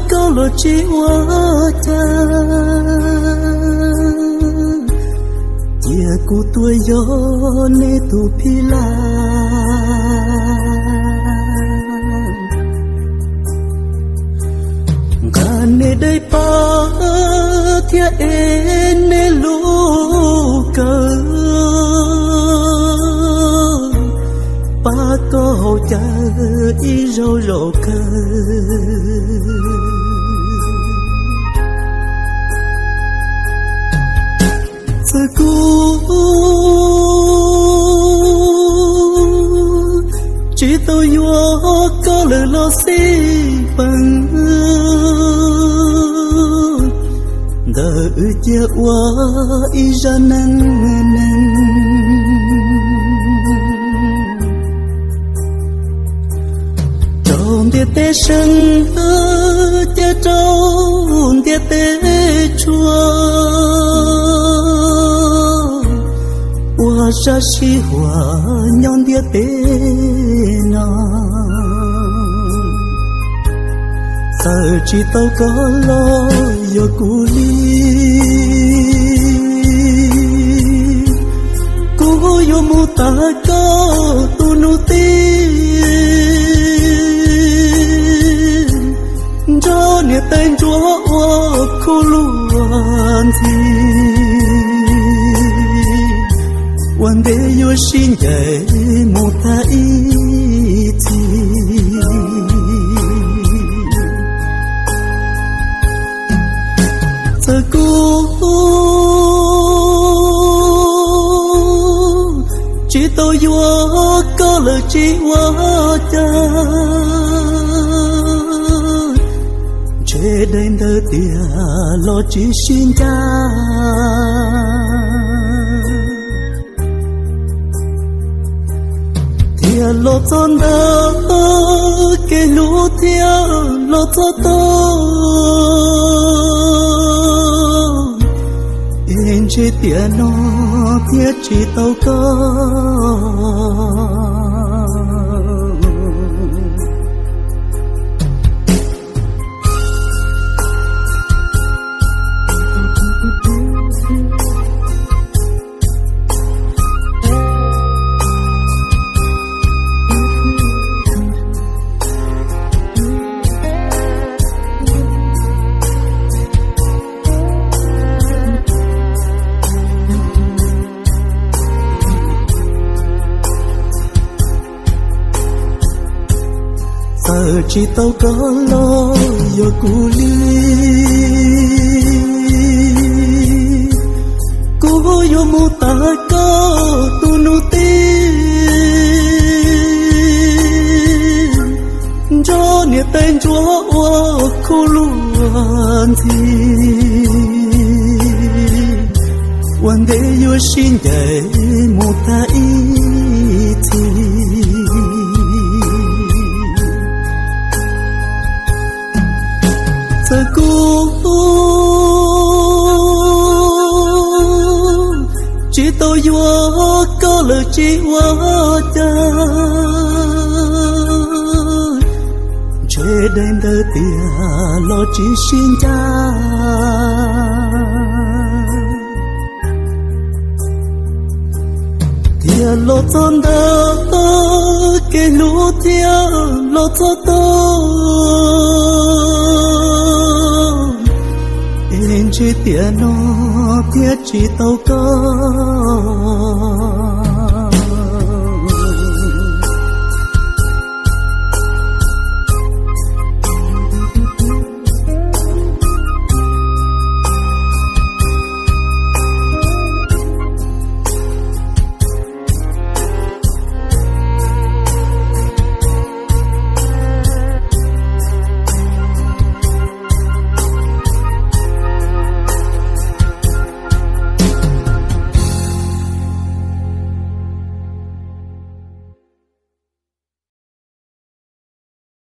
koj los tsis ua cas, cia kuv tuaj yog nej tus phij laj. Nqa nej daim pab thiab ev nej lub kawm, pab koj haus cawv ib zaug zaum kawg. Txawm kuv tsis tau yuav koj lawm los xij peem, ntawm wb cia ua ib zaj neej neeg. Rau ntiaj teb seev, cia rau ntiaj teb tshua, ua sab sib huam nyob ntiaj teb no. Txawm tsis tau koj los yog kuv li, kuv yuav mus tas koj tus nus tij, nrog niam tais ntsuag ua khub luag ntxhi, ua ntej yuav sib ncaim mus tag ib txhis. Txawm kuv tsis tau yuav koj lawm tsis ua cas, ntshe daim ntawv tiam los tsis sib ncaj. Thiaj los txog ntawm kev hlub thiaj los txog tau, es ntshe tiam no thiaj tsis tau koj. Txawm tsis tau koj los yog kuv li, kuv yuav mus tas koj tus nus tij, nrog niam tais ntsuag ua khub luag ntxhi, ua ntej yuav sib ncaim mus tag ib txhis. Txawm kuv tsis tau yuav koj lawm tsis ua cas, ntshe daim ntawv tiam los tsis sib ncaj. Thiaj los txog ntawm kev hlub thiaj los txog tau, es ntshe tiam no thiaj tsis tau koj.